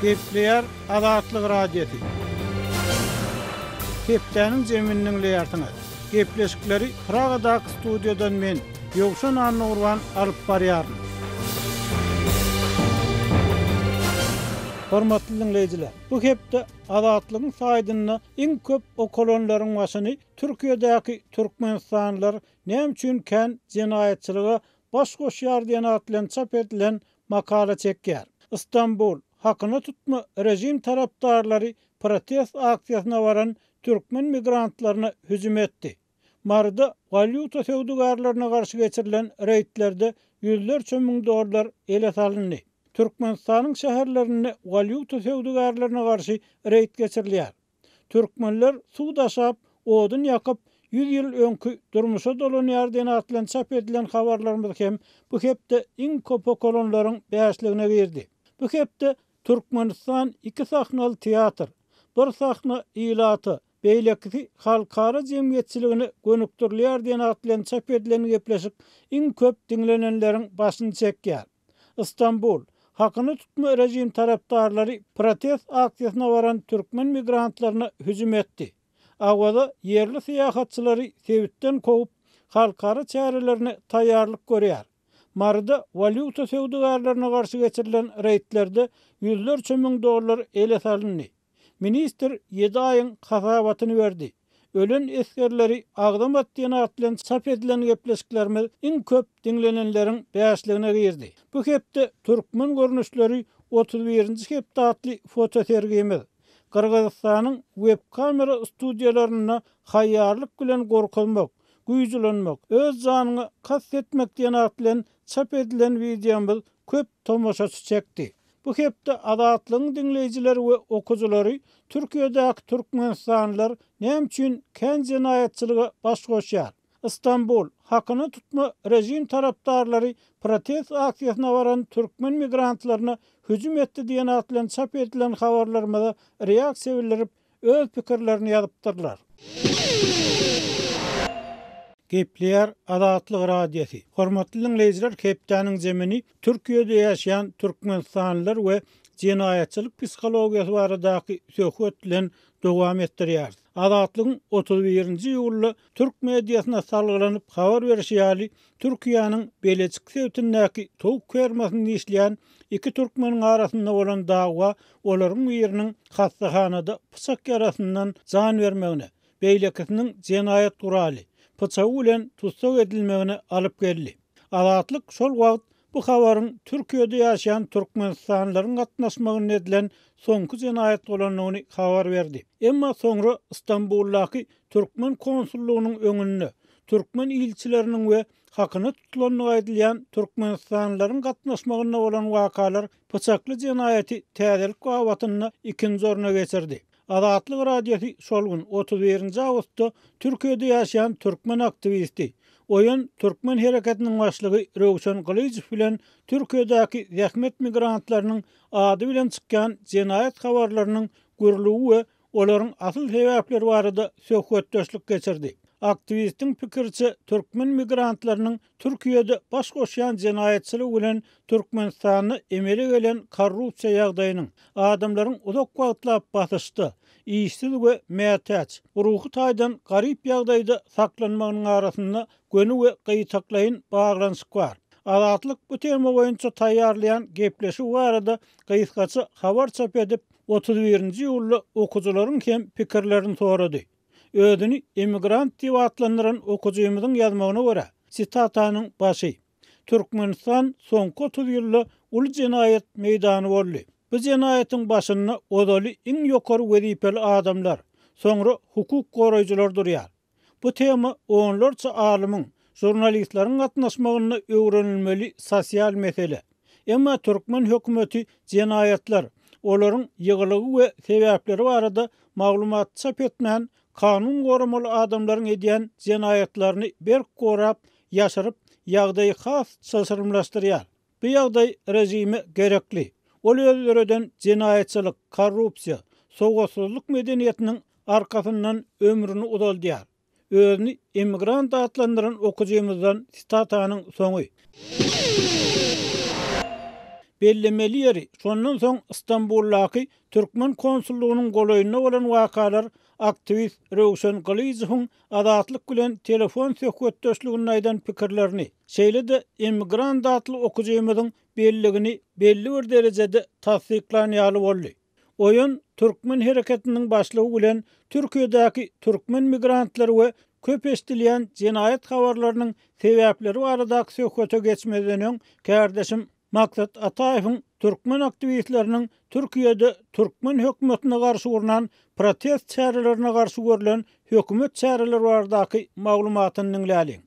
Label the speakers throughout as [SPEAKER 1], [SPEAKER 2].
[SPEAKER 1] Gepleýär Azatlyk Radiosy. Hepdäniň jemini diňleýärsiňiz. Gepleşikleri Pragadaky studiýadan men, Ýowşan Annagurban alyp barýaryn. Hormatly diňleýjiler, bu hepde Azatlygyň saýtynda iň köp okalanlaryň başyny Türkiýedäki türkmenistanlylar näme üçin kän jenaýatçylyga baş goşýar diýen at bilen çap edilen makala çekýär. Stambul, hakyna tutma režim tarapdarlary protest aksiýasyna baran türkmen migrantlaryna hüjüm etdi. Maryda walýuta söwdagärlerine garşy geçirilen reýdlerde ýüzlerçe müň dollar ele salyndy. Türkmenistanyň şäherlerinde walýuta söwdagärlerine garşy reýd geçirilýär. Türkmenler suw daşap, odun ýakyp, 100 ýyl öňki durmuşa dolanýar diýen at bilen çap edilen habarlarymyz hem bu hepde iň köp okalanlaryň bäşligine girdi. Bu hepde Türkmenistan iki sahnaly teatr, bir sahna ilata, beýlekisi halkara jemgyýetçiligine gönükdirilýär diýen at bilen çap edilen gepleşik iň köp diňlenenleriň başyny çekýär. Stambul, Hakyna tutma režim tarapdarlary protest aksiýasyna baran türkmen migrantlaryna hüjüm etdi. Awaza ýerli syýahatçylary sebitden kowup, halkara çärelerine taýýarlyk görýär. Maryda walýuta söwdagärlerine garşy geçirilen reýdlerde ýüzlerçe müň dollar ele salyndy. Ministr ýedi aýyň hasabatyny berdi. Ölen esgerleri agzamat diýen at bilen çap edilen gepleşiklerimiz iň köp diňlenenleriň bäşligine girdi. Bu hepde Türkmen görnüşleri 31-nji hepde atly fotosergimiz, Gyrgyzystanyň web-kamera studiýalarynda haýýarlyk bilen gorkuzmak, güýç ulanmak, öz janyňa kast etmek diýen at bilen çap edilen wideomyz köp tomaşaçy çekdi. Bu hepde Azatlygyň diňleýjileri we okyjylary Türkiýedäki türkmenistanlylar näme üçin kän jenaýatçylyga baş goşýar? Stambul, hakyna tutma režim tarapdarlary protest aksiýasyna baran türkmen migrantlaryna hüjüm etdi diýen at bilen çap edilen habarlarymyza reaksiýa bildirip, öz pikirlerini ýazypdyrlar. Gepleýär Azatlyk Radiosy. Hormatly diňleýjiler hepdäniň zemini Türkiýede ýaşaýan türkmenistanlylar we jenaýatçylyk psihologiýasy baradaky söhbet bilen dowam etdirýäris. Azatlygyň 31-nji iýulda türk mediasyna salgylanyp habar berşi ýaly, Türkiýäniň Belejik sebitindäki towuk fermasynda işleýän iki türkmeniň arasynda bolan dawa olaryň biriniň hassahanada pyçak ýarasyndan jan bermegine, beýlekisiniň jenaýat guraly, pyçagy bilen tussag edilmegine alyp geldi. Azatlyk şol wagt bu habaryň Türkiýede ýaşaýan türkmenistanlylaryň gatnaşmagynda edilen soňky jenaýat bolandygyny habar berdi. Emma soňra Stambuldaky türkmen konsullygynyň öňünde türkmen ilçileriniň we hakyna tutulandygy aýdylýan türkmenistanlylaryň gatnaşmagynda bolan wakalar pyçakly jenaýaty täzelik babatynda ikinji orna geçirdi. Azatlyk Radiosy şol gün, 31-nji awgustda Türkiýede ýaşaýan türkmen aktiwisti, Oýan türkmen hereketiniň başlygy Röwşen Gylyjow bilen Türkiýedäki zähmet migrantlarynyň ady bilen çykýan jenaýat habarlarynyň gürlügi we olaryň asyl sebäpleri barada söhbetdeşlik geçirdi. Aktiwistiň pikiriçe, türkmen migrantlarynyň Türkiýede baş goşýan jenaýatçylygy bilen Türkmenistanda emele gelen korrupsiýa ýagdaýynyň, adamlaryň uzak wagtlap basyşda, işsiz we mätäç, ruhy taýdan garyp ýagdaýda saklanmagynyň arasynda göni we gytaklaýyn baglanyşyk bar. Azatlyk bu tema boýunça taýýarlaýan gepleşigi barada gysgaça habar çap edip, 31-nji iýulda okyjylaryň hem pikirlerini sorady. Özüni emigrant diýip atlandyran okyjymyzyň ýazmagyna görä, sitatanyň başy, Türkmenistan soňky 30 ýylda uly jenaýat meýdany boldy. Bu jenaýatyň başynda ozaly iň ýokary wezipeli adamlar, soňra hukuk goraýjylar durýar. Bu tema onlarça alymyň, žurnalistleriň gatnaşmagynda öwrenilmeli sosial mesele. Emma türkmen hökümeti jenaýatlar, olaryň ýygylygy we sebäpleri barada maglumat çap etmän, kanun goramaly adamlaryň edýän jenaýatlaryny berk gorap, ýaşyryp, ýagdaýy has çylşyrymlaşdyrýar. Bu ýagdaý režime gerekli. Ol özi döreden jenaýatçylyk, korrupsiýa, sowatsyzlyk medeniýetiniň arkasyndan ömrüni uzaldýar. Özüni emigrant atlandyran okyjymyzdan sitatanyň soňy. Bellemeli ýeri, şondan soň Stambuldaky türkmen konsullygynyň golaýynda bolan wakalar aktiwist Röwşen Gylyjowyň Azatlyk bilen telefon söhbetdeşliginde aýdan pikirlerini, şeýle-de Emigrant atly okyjymyzyň belligini belli bir derejede tassyklan ýaly boldy. Oýan türkmen hereketiniň başlygy bilen Türkiýedäki türkmen migrantlary we köp eşidilýän jenaýat habarlarynyň sebäpleri baradaky söhbete geçmezden öň, kärdeşim Maksat Ataýewiň türkmen aktiwistleriniň Türkiýede türkmen hökümetine garşy gurnan protest çärelerine garşy görlen hökümet çäreleri baradaky maglumatyny diňläliň.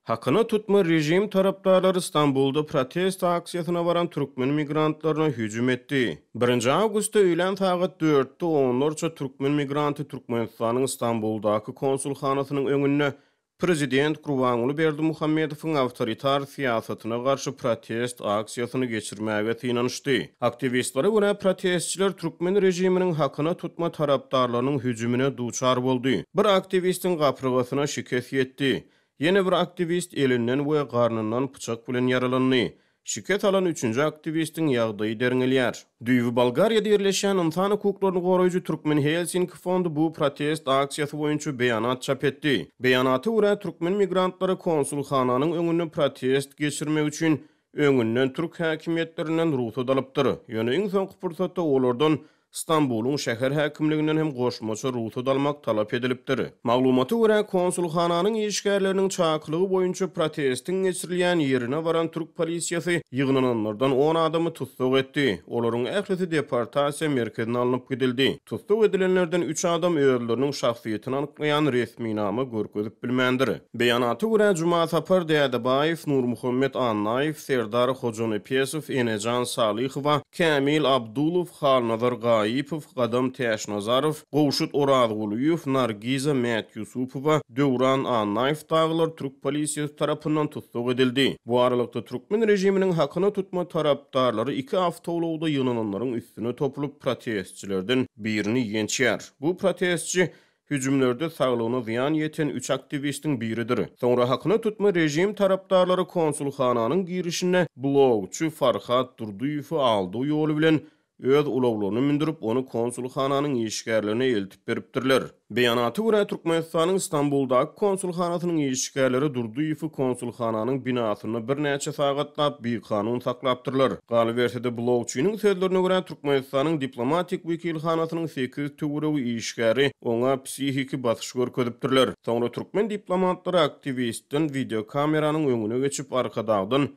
[SPEAKER 2] Hakyna tutma režim tarapdarlary Stambulda protest aksiýasyna baran türkmen migrantlaryna hüjüm etdi. Birinji awgustda öýlän sagat dörtde onlarça türkmen migranty Türkmenistanyň Stambuldaky konsulhanasynyň öňünde prezident Gurbanguly Berdimuhamedowyň awtoritar syýasatyna garşy protest aksiýasyny geçirmäge synanyşdy. Aktiwistlere görä, protestçiler türkmen režiminiň hakyna tutma tarapdarlarynyň hüjümine duçar boldy. Bir aktiwistiň gapyrgasyna şikes ýetdi. Ýene bir aktiwist elinden we garnyndan pyçak bilen ýaralandy. Şikes alan üçünji aktiwistiň ýagdaýy derňelýär. Düýbi Bolgariýada ýerleşýän ynsan hukuklaryny goraýjy Türkmen Helsinki fondy bu protest aksiýasy boýunça beýanat çap etdi. Beýanata görä, türkmen migrantlary konsulhananyň öňünde protest geçirmek üçin öňünden türk häkimiýetlerinden rugsat alypdyr. Ýöne iň soňky pursatda olardan Stambulyň şäher häkimliginden hem goşmaça rugsat almak talap edilipdir. Maglumata görä, konsulhananyň işgärleriniň çakylygy boýunça protestiň geçirilýän ýerine baran türk polisiýasy ýygnananlardan on adamy tussag etdi. Olaryň ählisi deportasiýa merkezine alnyp gidildi. Tussag edilenlerden üç adam özleriniň şahsyýetini anyklaýan resminama görkezip bilmändir. Beýanata görä, Jumasapar Dädebaýew, Nurmuhammet Annaýew, Serdar Hojanepesow, Enejan Salyhowa, Kämil Abdulow, Halnazar Gaýypow, Gadam Täçnazarow, Gowşut Orazgulyýew, Nargiza Mätýusupowa, Döwran Annaýew dagylar türk polisiýasy tarapyndan tussag edildi. Bu aralykda, türkmen režiminiň hakyna tutma tarapdarlary iki awtoulagda ýygnananlaryň üstüne topulyp, protestçilerden birini ýençýär. Bu protestçi Hüjümlerde saglygyna zyýan ýeten üç aktiwistiň biridir. Soňra hakyna tutma režim tarapdarlary konsulhananyň girişinde blogçy Farhat Durdyýewi aldaw ýoly bilen öz ulaglaryna mündürip, ony konsulhananyň işgärlerine eltip beripdirler. Beýanata görä, Türkmenistanyň Stambuldaky konsulhanasynyň işgärleri Durdyýewi konsulhananyň binasynda birnäçe sagatlap bikanun saklapdyrlar. Galyberse-de, blogçynyň sözlerine görä, Türkmenistanyň diplomatik wekilhanasynyň sekiz töweregi işgäri oňa psihiki basyş görkezipdirler. Soňra türkmen diplomatlary aktiwistden wideokameranyň öňüne geçip, Arkadagdan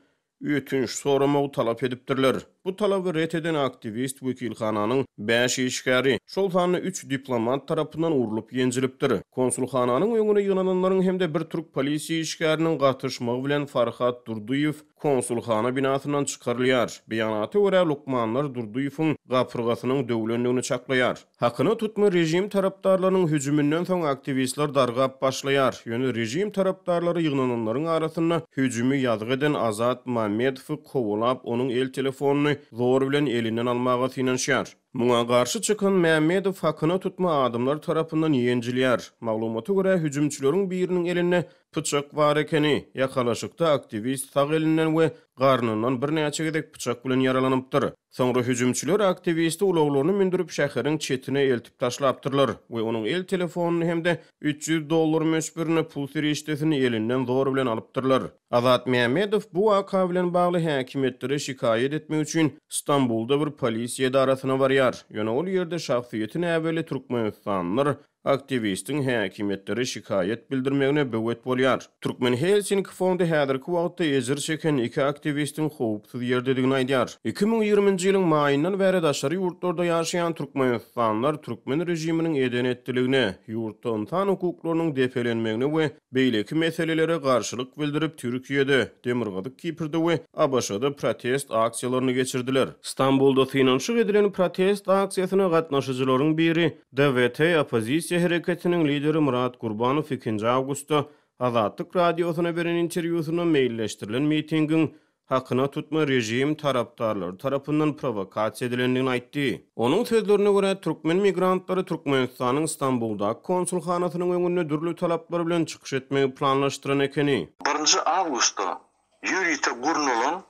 [SPEAKER 2] ötünç soramagy talap edipdirler. Bu talaby ret eden aktiwist wekilhananyň bäş işgäri, şol sanda üç diplomat tarapyndan urlup ýenjilipdir. Konsulhananyň öňüne ýygnananlaryň hem-de bir türk polisiýa işgäriniň gatyşmagy bilen Farhat Durdyýew konsulhana binasyndan çykarylýar. Beýanata görä, lukmanlar Durdyýewiň gapyrgasynyň döwlendigini çaklaýar. Hakyna tutma režim tarapdarlarynyň hüjüminden soň aktiwistler dargap başlaýar. Ýöne režim tarapdarlary ýygnananlaryň arasynda hüjümi ýazgy eden Azat Mamedowy kowalap, onuň el telefonyny zor bilen elinden almaga synanyşýar. Muňa garşy çykan Mämmedow hakyna tutma adamlar tarapyndan ýenjilýär. Maglumata görä, hüjümçileriň biriniň elinde pyçak bar ekeni. Ýakalaşykda aktiwist sag elinden we garnyndan birnäçe gezek pyçak bilen ýaralanypdyr. Soňra hüjümçiler aktiwisti ulaglaryna mündürip şäheriň çetine eltip taşlapdyrlar we onuň el telefonyny hem-de 300 dollar möçberinde pul serişdesini elinden zor bilen alypdyrlar. Azat Mämmedow bu waka bilen bagly häkimiýetlere şikaýat etmek üçin Stambulda bir polisiýa edarasyna barýar. Ýöne ol ýerde şahsyýeti näbelli türkmenistanlylar aktiwistiň häkimiýetlere şikaýat bildirmegine böwet bolýar. Türkmen Helsinki fondy häzirki wagtda ejir çeken iki aktiwistiň howpsuz ýerdedigini aýdýar. 2020-nji ýylyň maýyndan bäri daşary ýurtlarda ýaşaýan türkmenistanlylar türkmen režiminiň eden-etdiligine, ýurtda ynsan hukuklarynyň depelenmegine we beýleki meselelere garşylyk bildirip, Türkiýede, Demirgazyk Kiprde we ABŞ-da protest aksiýalaryny geçirdiler. Stambulda synanyşyk edilen protest aksiýasyna gatnaşyjylaryň biri, DWT oppozisiýa hereketiniň lideri Myrat Gurbanow ikinji awgustda Azatlyk Radiosyna beren interwýusynda meýilleşdirilen mitingiň hakyna tutma režim tarapdarlary tarapyndan prowokasiýa edilendigini aýtdy. Onuň sözlerine görä, türkmen migrantlary Türkmenistanyň Stambuldaky konsulhanasynyň öňünde dürli talaplar bilen çykyş etmegi planlaşdyran ekeni.
[SPEAKER 3] Birinji awgustda. Ýörite gurnalan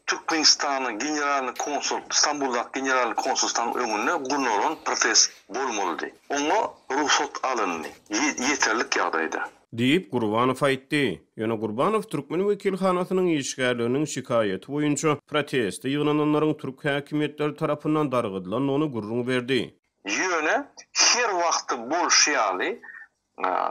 [SPEAKER 3] Türkmenistanyň Generalnyý konsul Stambuldaky Generalnyý konsulstanyň öňünde gurnalan protest bolmalydy. Oňa rugsat alyndy. Ýeterlik ýagdaýda.
[SPEAKER 2] Diýip, Gurbanow aýtdy. Ýöne Gurbanow türkmen wekilhanasynyň işgärleriniň şikaýaty boýunça proteste ýygnananlaryň türk häkimiýetleri tarapyndan dargadylandygyny gürrüň berdi.
[SPEAKER 3] Ýöne her wagtda bolşy ýaly,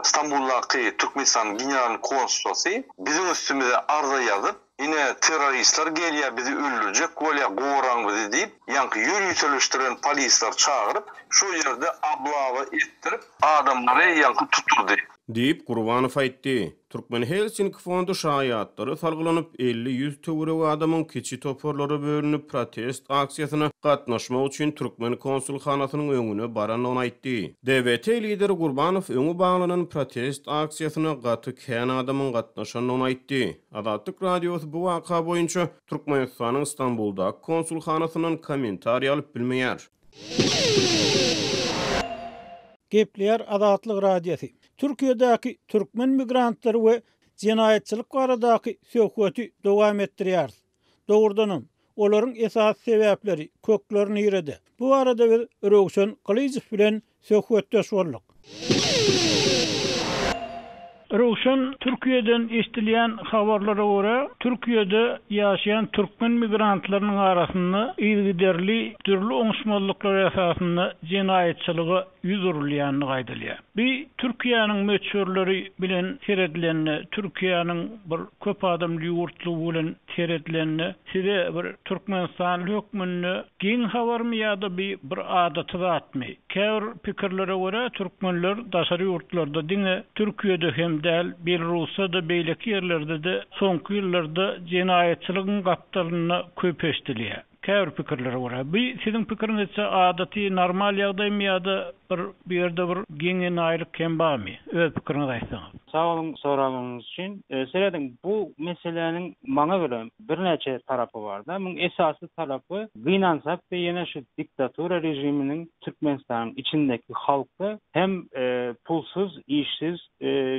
[SPEAKER 3] Stambuldaky Türkmenistanyň Generalnyý konsulsasy biziň üstümize arza ýazyp, ine terroristler gelýär bizi öldürjek bolýar goraň bizi diýip, ýaňky ýöriteleşdirilen polisleri çagyryp, şol ýerde oblawa etdirip adamlary ýaňky tutdurdy.
[SPEAKER 2] Diýip, Gurbanow aýtdy. Türkmen Helsinki fondy şaýatlara salgylanyp, 50-ýüz töweregi adamyň kiçi toparlara bölünip, protest aksiýasyna gatnaşmak üçin türkmen konsulhanasynyň öňüne barandygyny aýtdy. DWT lideri Gurbanow öňi baglanan protest aksiýasyna gaty kän adamyň gatnaşandygyny aýtdy. Azatlyk Radiosy bu waka boýunça Türkmenistanyň Stambuldaky konsulhanasyndan kommentariý alyp bilmeýär.
[SPEAKER 1] Gepleýär Azatlyk Radiosy. Türkiýedäki türkmen migrantlary we jenaýatçylyk baradaky söhbeti dowam etdirýäris. Dogrudanam, olaryň esasy sebäpleri, kökleri nirede? Bu barada biz Röwşen Gylyjow bilen söhbetdeş bolduk. Röwşen, Türkiýeden eşidilýän habarlara görä, Türkiýede ýaşaýan türkmen migrantlarynyň arasynda yzygiderli dürli oňuşmazlyklar esasynda jenaýatçylyga ýüz urulýandygy aýdylýar. Bu Türkiýäniň möçberleri bilen seredilende, Türkiýäniň bir köp adamly ýurtlugy bilen seredilende, size bir türkmenistanly hökmünde geň habarmy ýa-da bi bir adaty zatmy? Käbir pikirlere görä, türkmenler daşary ýurtlarda, diňe Türkiýede hem däl, Belarusda-da, beýleki ýerlerde-de soňky ýyllarda jenaýatçylygyň gapdalynda köp eşidilýär. Käbir pikirlere görä. Bu siziň pikiriňizçe adaty, normal ýagdaýmy ýa-da bir bu ýerde bir geň-enaýylyk hem barmy? Öz pikiriňizi aýtsaňyz.
[SPEAKER 4] Sag boluň soragyňyz üçin. Serediň, bu meseläniň maňa görä birnäçe tarapy bar-da. Muň esasy tarapy gynansak-da ýene şu diktatura režiminiň Türkmenistanyň içindäki halky hem pulsuz, işsiz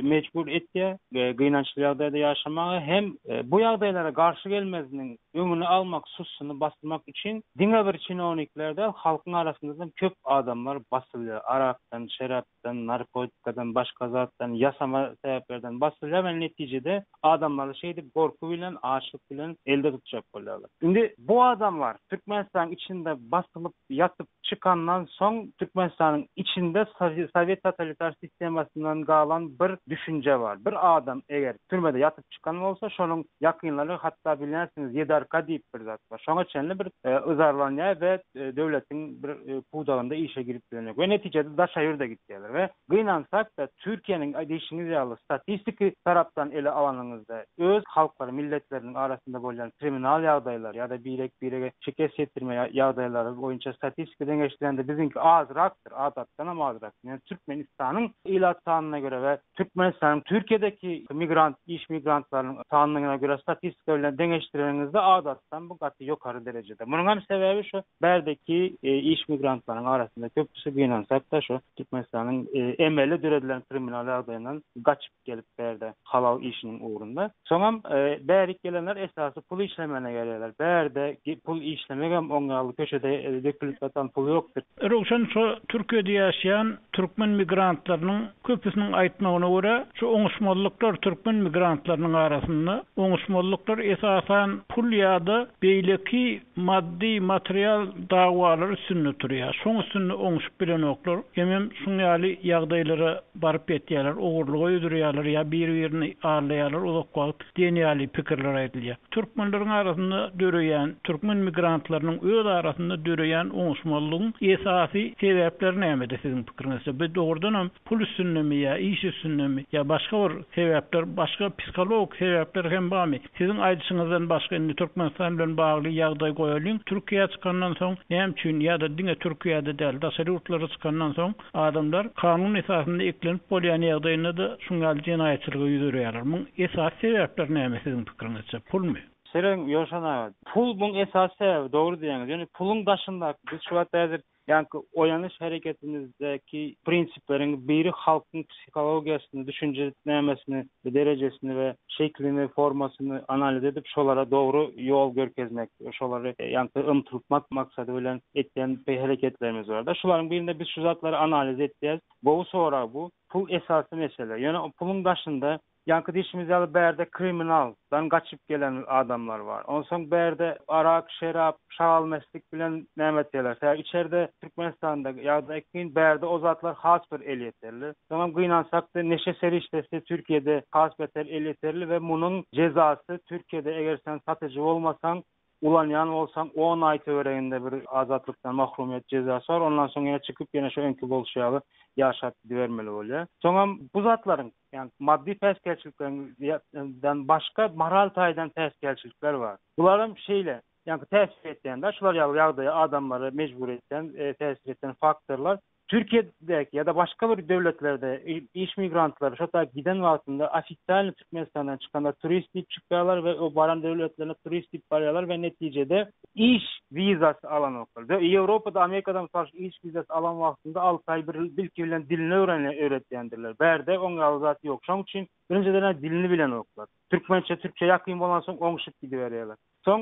[SPEAKER 4] mejbur etýär, gynançly ýagdaýda ýaşamaga hem bu ýagdaýlara garşy gelmeziniň öňüni almak, sussuny basmak üçin diňe bir çinownikler däl, halkyň arasynda-da köp adamlar basylýar. Arakdan, şerapdan, narkotikadan, başga zatdan, ýasama sebäplerden basylýar we netijede adamlary şeýdip gorky bilen, açlyk bilen elde tutjak bolýarlar. Indi bu adamlar Türkmenistanyň içinde basylyp ýatyp çykandan soň Türkmenistanyň içinde sowet totalitar sistemasyndan galan bir düşünje bar. Bir adam eger türmede ýatyp çykan bolsa, şonuň ýakynlary hatda bilýänsiňiz ýedarka diýip bir zat bar. Şoňa çenli bir yzarlanýar we döwletiň bir pudagynda işe girip bilenok we netijede daşary ýurda gitýärler we Gynansak-da, Türkiýäniň diýşiňiz ýaly statistiki tarapdan ele alanyňyzda, öz halklary, milletleriniň arasynda bolýan kriminal ýagdaýlar ýa-da birek-birege şikes ýetirme ýagdaýlary boýunça statistika deňeşdirende biziňki azrakdyr, adatdanam azrakdyr. Ýöne Türkmenistanyň ilat sanyna görä we Türkmenistanyň Türkiýedäki migrant, iş migrantlarynyň sanyna görä statistika bilen deňeşdireniňizde adatdan bu gaty ýokary derejede. Munuň hem sebäbi şu bärdeki iş migrantlaryň arasynda köpüsi gynansak-da şu Türkmenistanyň emeli döredilen kriminal ýagdaýyndan gaçyp gelip bärde halal işiniň ugrunda. Soňam bärik gelenler esasy pul işlemene gelýärler. Bärde pul işlemegem oň ýaly köçede dökülip ýatan pul ýokdur.
[SPEAKER 1] Röwşen şu Türkiýede ýaşaýan türkmen migrantlarynyň köpüsiniň aýtmagyna görä, şu oňuşmazlyklar türkmen migrantlarynyň arasynda oňuşmazlyklar esasan pul ýa-da beýleki maddy, material dawalar üstünde turýar. Şoň üstünde oňşup bilenoklar. Hemem şuň ýaly ýagdaýlara baryp ýetýärler, ogurlyga ýüz urýarlar ýa bir-birini aldaýarlar uzak wagt diýen ýaly pikirler aýdylýar. Türkmenleriň arasynda döreýän, türkmen migrantlarynyň öz arasynda döreýän oňuşmazlygyň esasy sebäpleri nämede siziň pikiriňizçe? Bu dogrudanam Pul üstündemi ýa iş üstündemi ýa başga bir sebäpler, başga psihologik sebäpler hem barmy? Siziň aýdyşyňyzdan başga indi Türkmenistan bilen bagly ýagdaý goýalyň, Türkiýä çykandan soň näme üçin ýa-da diňe Türkiýäde däl, daşary ýurtlara çykandan soň adamlar kanun esasynda eklenip bolýan ýagdaýynda-da şuň ýaly jenaýatçylyga ýüz urýarlar. Muň esasy sebäpleri näme siziň pikiriňizçe? Pulmy?
[SPEAKER 4] Şeýle Ýowşan aga, pul muň esasy sebäbi, dogry diýýäňiz. Ýöne puluň daşyndaky biz şu wagt häzir. Ýaňky Oýanyş hereketimizdäki prinsipleriň biri halkyň psihologiýasyny, düşünje nämesini, derejesini we şeklini, formasyny analiz edip, şolara dogry ýol görkezmek, şolary ýaňky ymtyltmak maksady bilen etýän hereketlerimiz bar-da. Şularyň birinde biz şu zatlary analiz etýäs. Gowy sorag bu. Pul esasy mesele. Ýöne puluň daşynda Ýaňky diýşimiz ýaly bärde kriminal dan gaçyp gelen adamlar bar. Onsoň bärde arak, şerap, şagalmeslik bilen näme etýärler. Sebäbi içerde Türkmenistanda ýagdaý kyn, bärde o zatlar has bir elýeterli. Soňam gynansakda neşe serişdesi Türkiýede has beter elýeterli we munuň jezasy Türkiýede eger sen satyjy bolmasaň ulanýan bolsaň on aý töwereginde bir azatlykdan mahrumyýet jezasy bar, ondan soň ýene çykyp ýene şo öňki bolşy ýaly ýaşap gidibermeli bolýar. Soňam bu zatlaryň, ýagny maddy päsgelçiliklerden başga moral taýdan päsgelçilikler bar. Bularam şeýle, ýagny täsir etýän-de, şular ýaly ýagdaýa adamlary mejbur etýän, täsir etýän faktorlar. Türkiýedäki ýa-da başga bir döwletlerde iş migrantlary şo taýy giden wagtynda ofisialny Türkmenistandan çykanda turist diýip çykýarlar we o baran döwletlerine turist diýip barýarlar we netijede iş wizasy alanoklar. We Ýewropada, Amerikada mysal üçin iş wizasy alan wagtynda alty aý bir ilki bilen dilini öwrenýän öwretýändirler. Bärde oň ýaly zat ýok. Şoň üçin birinjiden dilini bilenoklar. Türkmençe, türkçe ýakyn bolansoň oňşup gidiberýärler. Soň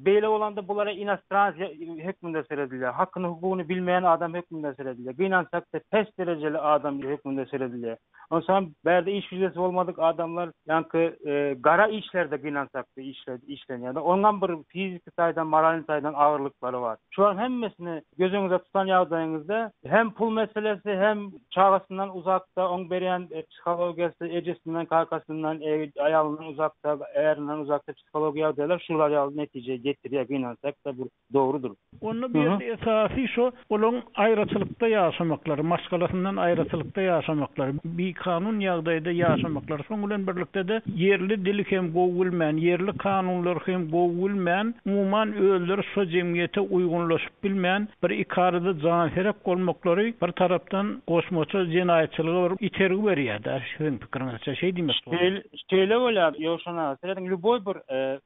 [SPEAKER 4] beýle bolanda bulara inostrans hökmünde seredilýär. Hakyny, hukugyny bilmeýän adam hökmünde seredilýär. Gynansakda pes derejeli adam hökmünde seredilýär. Onsoňam bärde iş wizasy bolmadyk adamlar ýaňky gara işlerde gynansakda işlenýär. Onuňam bir fiziki taýdan, moralny taýdan agyrlyklary bar. Şularyň hemmesini göz öňüňize tutan ýagdaýyňyzda hem pul meselesi, hem çagasyndan uzakda oň berýän psihologiýasy, ejesinden, kakasyndan, aýalyndan uzakda, ärinden uzakda Psihologik ýagdaýlar şular ýaly netijä getirýär, gynansak-da bu dogrudyr.
[SPEAKER 1] Onda bu ýerde esasy şo olaň aýraçylykda ýaşamaklary, maşgalasyndan aýraçylykda ýaşamaklary, bikanun ýagdaýda ýaşamaklary, şoň bilen birlikde-de ýerli dili hem gowy bilmän, ýerli kanunlary hem gowy bilmän, umuman özleri şo jemgyýete uýgunlaşyp bilmän, bir ikarada janserek bolmaklary bir tarapdan goşmaça jenaýatçylyga bir itergi berýär-dä, siziň pikiriňizçe şeý diýmek bolýar.
[SPEAKER 4] Şeýle bolýar, Ýowşan aga, serediň, lýuboý bir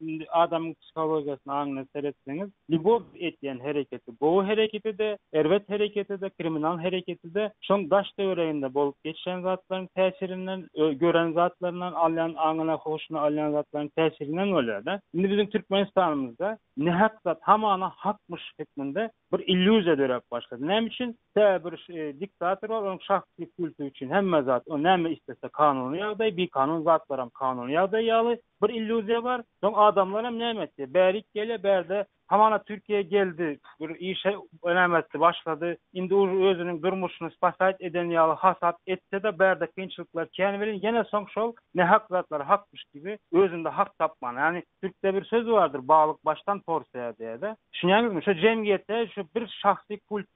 [SPEAKER 4] indi adamyň psihologiýasyna, aňyna seretseňiz, lýuboý etýän hereketi, gowy hereketi-de, erbet hereketi-de, kriminal hereketi-de şoň daş-töwereginde bolup geçýän zatlaryň täsirinden, gören zatlaryndan, alýan aňyna, huşuna alýan zatlaryň täsirinden bolýar-da. Indi biziň Türkmenistanymyzda nähak zat hamana hakmyş hökmünde bir illýuziýa döräp başlady. Näme üçin? Sebäbi bir diktator bar, onuň şahsy kulty üçin hemme zat, o näme islese kanuny ýagdaý, bikanun zatlaram kanuny ýagdaý ýaly bir illýuziýa bar. Soň adamlar hem näme etdi? Bärik gelýär, bärde hamana Türkiýä geldi, bir işe näme etdi, başlady. Indi uje özüniň durmuşyny spasat eden ýaly hasap etse-de, bärde kynçylyklar kän welin, ýene soň şol nähak zatlar hakmyş gibi özünde hak tapman, ýagny Türkde bir söz bardyr, balyk başdan porsaýar diýýär-de. Düşünýäňizmi? Şu jemgyýetde şu bir şahsy kult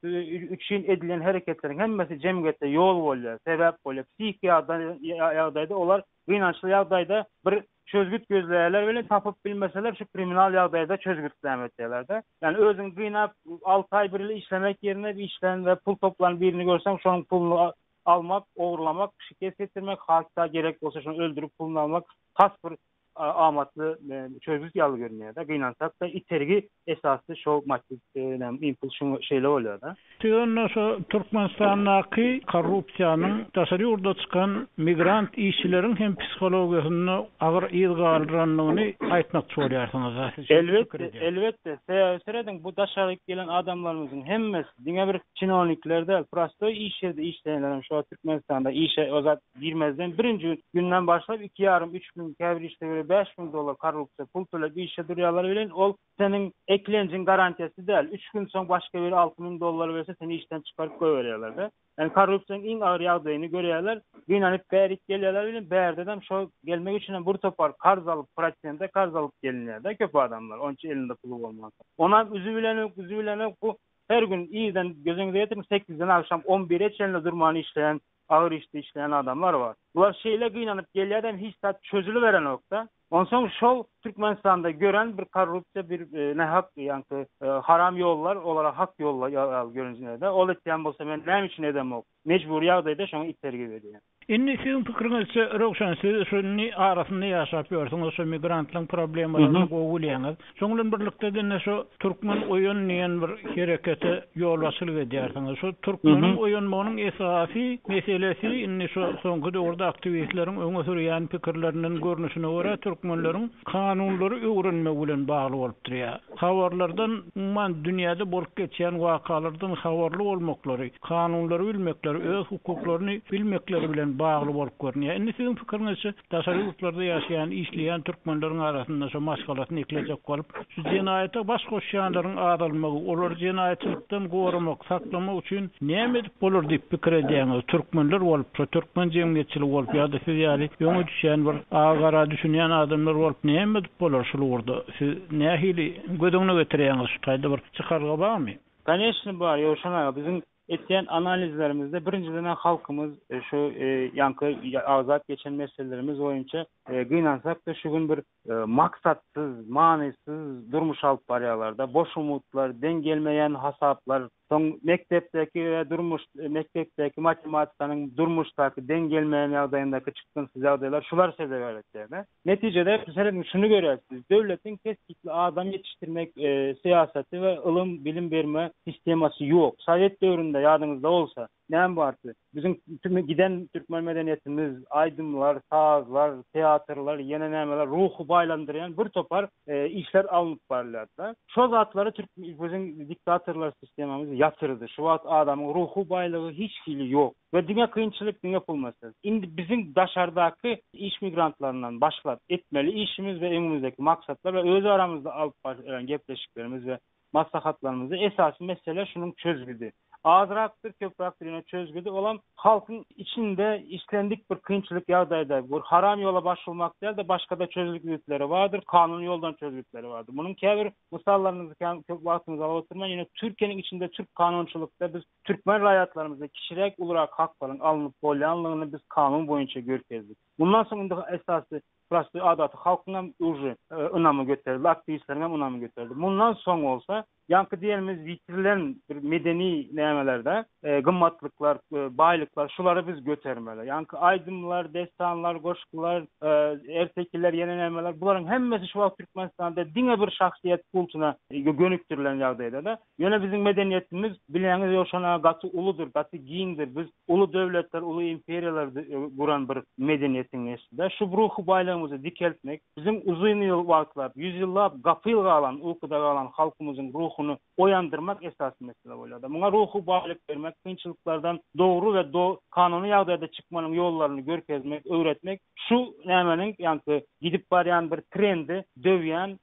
[SPEAKER 4] üçin edilen hereketleriň hemmesi jemgyýetde ýol bolýar, sebäp bolýar. Psihiki ýagdaýda olar gynançly ýagdaýda bir çözgüt gözleýärler welin tapyp bilmeseler şu kriminal ýagdaýda çözgütläme etýärler-de. Ýagny özüňi gynap alty aý bir ýyl işlemek ýerine işlän we pul toplan birini görseň şonuň puluny almak, ogurlamak, şikes ýetirmek, hatda gerek bolsa şony öldürip puluny almak has bir amatly çözgüt ýaly görünýär-de. Gynansak-da, itergi esasy şo motiw, näme, impuls şuňa şeýle bolýar-da.
[SPEAKER 1] Siz onda şo Türkmenistandaky korrupsiýanyň daşary ýurda çykan migrant işçileriň hem psihologiýasynda agyr yz galdyrandygyny aýtmakçy bolýarsyňyz-da? Siz şeýle pikir
[SPEAKER 4] Elbetde,
[SPEAKER 1] edýärsiňiz?
[SPEAKER 4] elbetde. Sebäbi serediň, bu daşaryk gelen adamlarymyzyň hemmesi, diňe bir çinownikler däl, prostoý iş ýerde işleýänler hem şo wagt Türkmenistanda işe o zat girmezden birinji günden başlap iki ýarym, üç müň, käbir işde göre 5000 dollar korrupsiýa pul töläp işe durýarlar welin, ol seniň eklenjiň garantiýasy däl. Üç gün soň başga biri 6000 dollar berse seni işden çykaryp goýberýärler-de. Ýagny korrupsiýanyň iň agyr ýagdaýyny görýärler. Gynanyp bärik gelýärler welin, bärdedem şo gelmek üçinem bir topar karz alyp, prosente karz alyp gelinýär-de köp adamlar, onça elinde puly bolmansoň. Onam üzübilenok, üzübilenok bu her gün irden gözüňize getiriň sekizden agşam on bire çenli durman işleýän agyr işde işleýän adamlar bar. Bular şeýle gynanyp gelýärem hiç zat çözüliberenokda. Onsoň şol Türkmenistanda gören bir korrupsiýa bir nähak ýaňky haram ýollar olara hak ýollar ýaly görünýärde. Ol etýän bolsa men näme üçin edemok? Mejbury ýagdaýda şoňa itergi berýär.
[SPEAKER 1] Indi siziň pikiriňizçe, Röwşen, siz şu indi arasynda ýaşap ýörsüňiz, şu migrantlaryň problemalaryny gowy bilýäňiz. Şoň bilen birlikde-de indi şu Türkmen oýan diýen bir herekete ýolbaşçylyk edýärsiňiz. Şu türkmeniň oýanmagynyň esasy meselesi indi şu soňky döwürde aktiwistleriň öňe sürýän pikirlerinden görnüşine görä türkmenleriň kanunlary öwrenmegi bilen bagly bolup durýar. Habarlardan, umuman dünýäde bolup geçýän wakalardan habarly bolmaklary, kanunlary bilmekleri, öz hukuklaryny bilmekleri bilen bagly bolup görünýär. Indi siziň pikiriňizçe Daşary ýurtlarda ýaşaýan, işleýän türkmenleriň arasynda şo maşgalasyny eklejek bolup, şu jenaýata baş goşýanlaryň azalmagy, olary jenaýatçylykdan goramak, saklamak üçin näme edip bolar diýip pikir edýäňiz? Türkmenler bolup, şo türkmen jemgyýetçiligi bolup ýa-da siz ýaly öňe düşýän bir aga-gara düşünýän adamlar bolup näme edip bolar şul ugurda? Siz nähili göz öňüne getirýäňiz şu taýda bir çykalga barmy?
[SPEAKER 4] Koneçny bar, Ýowşan aga, biziň Etýän analizlerimizde birinjiden halkymyz şu ýaňky agzap geçen meselelerimiz boýunça gynansak-da şu gün bir maksatsyz, manysyz durmuş alyp barýarlar-da. Boş umytlar, deň gelmeýän hasaplar, soň mekdepdäki we durmuş mekdepdäki matematikanyň durmuşdaky deň gelmeýän ýagdaýyndaky çykgynsyz ýagdaýlar şular sebäp etýär-de. Netijede, serediň, şuny görýäris biz, döwletiň kesgitli adam ýetişdirmek syýasaty we ylym, bilim berme sistemasy ýok. Sowet döwründe, ýadyňyzda bolsa, näme bardy? Biziň giden türkmen medeniýetimiz, aýdymlar, sazlar, teatrlar, ýene nämeler, ruhy baýlandyrýan bir topar işler alnyp barylýardy-da. Şo zatlary türk biziň diktatorlar sistemamyz ýatyrdy. Şu wagt adamyň ruhy baýlygy hiç hili ýok. We diňe kynçylyk, diňe pul meselesi. Indi biziň daşardaky iş migrantlaryndan başlap etmeli işimiz we öňümizdäki maksatlar we öz aramyzda alyp barýan gepleşiklerimiz we maslahatlarymyzda esasy mesele şunuň çözgüdi. Azrakdyr, köpräkdir ýöne çözgüdi olam halkyň içinde islendik bir kynçylyk ýagdaýda bir haram ýola baş urmak däl-de başga-da çözgütleri bardyr, kanuny ýoldan çözgütleri bardyr. Munuň käbir mysallaryny köp wagtyňyzy alyp oturman ýöne Türkiýäniň içinde türk kanunçylykda biz Türkmen raýatlarymyzda kiçiräk ulurak haklaryň alnyp bolýanlygyny biz kanun boýunça görkezdik. Mundan soň indi esasy prostoý adaty halkyňam uje ynamy göterildi, aktiwistleriňem ynamy göterildi. Mundan soň bolsa ýaňky diýenimiz ýitirilen bir medeni nämelerde gymmatlyklar, baýlyklar şulary biz götermeli. Ýaňky aýdymlar, dessanlar, goşgular, ertekiler ýene nämeler bularyň hemmesi şu wagt Türkmenistanda diňe bir şahsyýet kultuna gönükdirilen ýagdaýda-da Ýöne biziň medeniýetimiz, bilýäňiz Ýowşan aga, gaty uludyr, gaty giňdir. Biz uly döwletler, uly imperiýalar guran bir medeniýetiň nesli-de. Şu ruhy baýlygymyzy dikeltmek, biziň uzyn ýyl wagtlap, ýüzýyllap gapyl galan, ukuda galan halkymyzyň ruhuny oýandyrmak esasy mesele bolýar-da. Muňa ruhy baýlyk bermek, kynçylyklardan dogry we kanuny ýagdaýda çykmanyň ýollaryny görkezmek, öwretmek şu nämeniň, ýaňky gidip barýan bir trendi döwýän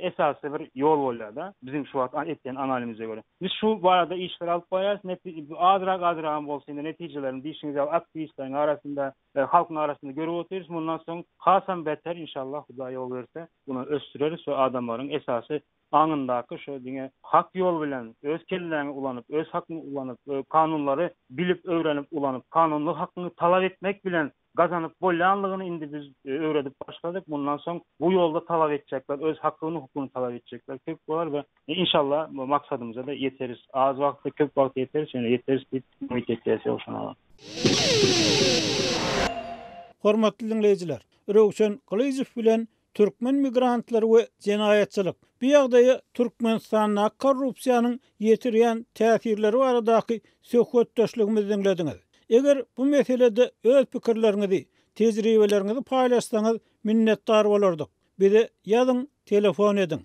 [SPEAKER 4] esasy bir ýol bolýar-da, biziň şu wagt etýän analimize görä. Biz şu barada işler alyp barýarys, azrak-azragam bolsa indi netijelerini diýşiňiz ýaly aktiwistleriň arasynda, halkyň arasynda görüp otyrys. Mundan soň hasam beter inşallah Hudaý ýol berse muny ösdüreris we adamlaryň esasy aňyndaky şu diňe hak ýol bilen öz kelläňi ulanyp, öz hakyňy ulanyp, kanunlary bilip, öwrenip ulanyp, kanunylyk hakyňy talap etmek bilen gazanyp bolýanlygyny indi biz öwredip başladyk. Mundan soň bu ýolda talap etjekler, öz hakyny, hukugyny talap etjekler köp bolar we inşallah bu maksadymyza-da ýeteris. Az wagtda, köp wagtda ýeteris, ýöne ýeteris diýip umyt etýäris Ýowşan aga.
[SPEAKER 1] Hormatly diňleýjiler, Röwşen Gylyjow bilen Türkmen migrantlary we jenaýatçylyk, bu ýagdaýa Türkmenistandaky korrupsiýanyň ýetirýän täsirleri baradaky söhbetdeşligimizi diňlediňiz. Eger bu meselede öz pikirleriňizi, tejribeleriňizi paýlaşsaňyz minnetdar bolardyk. Bize ýazyň, telefon ediň.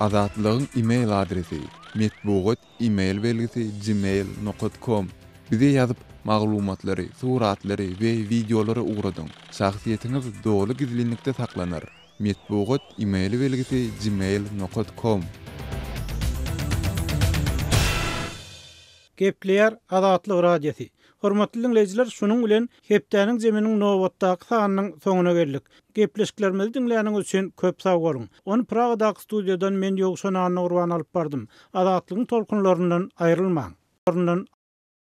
[SPEAKER 5] Azatlygyň e-mail adresi, metbugat e-mail belgisi gmail nokat kom Bize ýazyp, maglumatlary, suratlary we wideolary ugradyň. Şahsyýetiňiz doly gizlinlikde saklanar. Metbugat e-mail belgisi gmail nokat kom.
[SPEAKER 1] Gepleýär Azatlyk Radiosy. Hormatly diňleýjiler, şunuň bilen hepdäniň zeminiň nobatdaky sanynyň soňuna geldik. Gepleşiklerimizi diňläniňiz üçin köp sag boluň. Ony Pragadaky studiýadan men Ýowşan Annagurban alyp bardym. Azatlygyň tolkunlaryndan aýrylmaň.